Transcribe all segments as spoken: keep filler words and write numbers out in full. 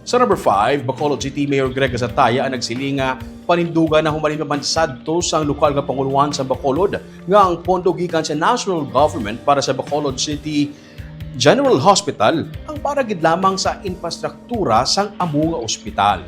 Sa number five, Bacolod City Mayor Greg Gatzatea ang nagsiling nga panindugan na humalin pa man sadto sang lokal nga pangulohan sa Bacolod nga ang pondo gikan sa national government para sa Bacolod City General Hospital ang para gid lamang sa infrastruktura sang amo nga ospital.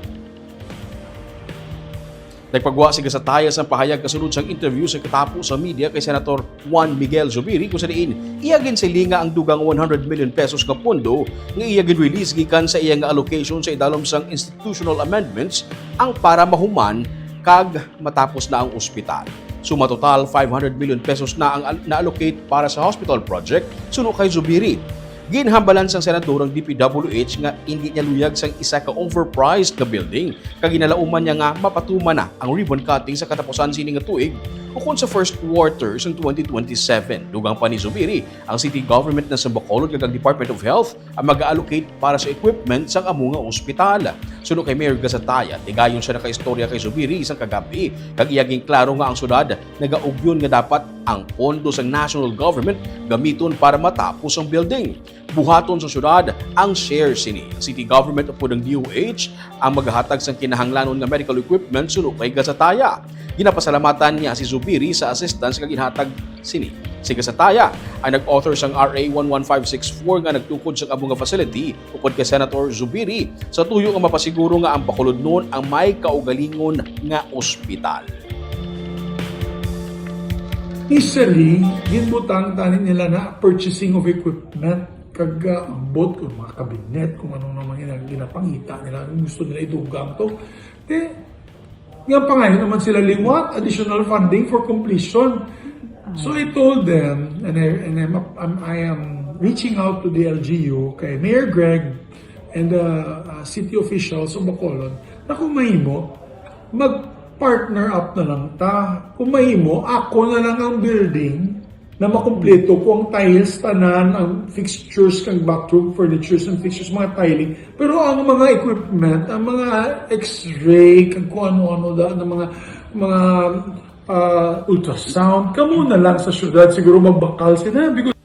Nagpagwa si Gatzatea sang pahayag kasunod sang interview sa katapo sa media kay Senator Juan Miguel Zubiri, kung sa diin iya ginsiling nga ang dugang one hundred million pesos nga pondo nga iya gin-release gikan sa iya nga allocation sa idalom sang institutional amendments ang para mahuman kag matapos na ang ospital. Suma total, five hundred million pesos na ang al- na-allocate para sa hospital project, suno kay Zubiri. Ginhambalan sang senador ang D P W H nga indi niya luyag sang isa ka overpriced nga building, kag ginalauman niya nga mapatuman na ang ribbon cutting sa katapusan sini nga tuig ukon sa first quarter sang twenty twenty-seven. Dugang pa ni Zubiri, ang city government na sa Bacolod kag ang Department of Health ang mag-allocate para sa equipment sang amo nga ospital. Suno kay Mayor Gatzatea, tigayon siya nakaistorya kay Zubiri sang kagab-i, kag iya ginklaro nga ang syudad nagaugyon nga dapat ang pondo sang national government gamiton para matapos ang building. Buhaton sa syudad ang share sini. Ang city government upod ang D O H ang maghatag sang kinahanglanon nga medical equipment suno kay Gatzatea. Ginapasalamatan niya si Zubiri sa assistance nga ginhatag sini. Si Gatzatea ang nag-author sang R A one one five six four nga nagtukod sang amo nga facility upod kay Senator Zubiri sa tuyo nga mapasiguro nga ang Bacolodnon ang may kaugalingon nga ospital. Initially, ginbutang tani nila na purchasing of equipment, kag uh, ambot kung mga kabinet, kung anong naman yung ginapangita nila, kung gusto nila idugang to. Eh, nga pangayo naman sila liwat, additional funding for completion. So I told them, and I, and I'm, I'm, I am reaching out to the L G U, kay Mayor Greg, and the uh, city officials of Bacolod, na kung mahimo, mag-partner up na lang ta. Kung mahimo, ako na lang ang building na makumpleto ko ang tiles tanan, ang fixtures, kang bathroom furnitures and fixtures, mga tiling. Pero ang mga equipment, ang mga x-ray, kag kung ano-ano da, ng mga mga uh, ultrasound, kamo na lang sa syudad siguro magbakal sila because